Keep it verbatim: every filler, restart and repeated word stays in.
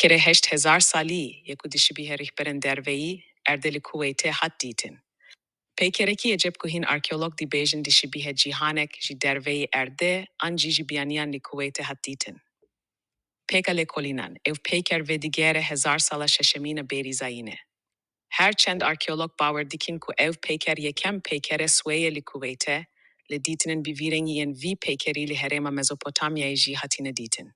Peykerê heşt hezar salî ye ku dişibîhe rîhberên derveyî erdê li Kuweytê hat dîtin. Peykerekî ecêb ku hîn arkeolog dibêjin dişibîhe cîhanek ji derveyî erdê an jî ji biyaniyan li Kuweytê hat dîtin. Peyka lêkolînan, ev peyker vêdigere hezar sala şeşemîn a bêrî zayînê. Her çend arkeolog bawer dikin ku ev peyker yekem peykerê swê ye li Kuweytê, lê dîtinên bi vî rengî yên vî peykerî li herêma Mezopotamyayê jî hatine dîtin.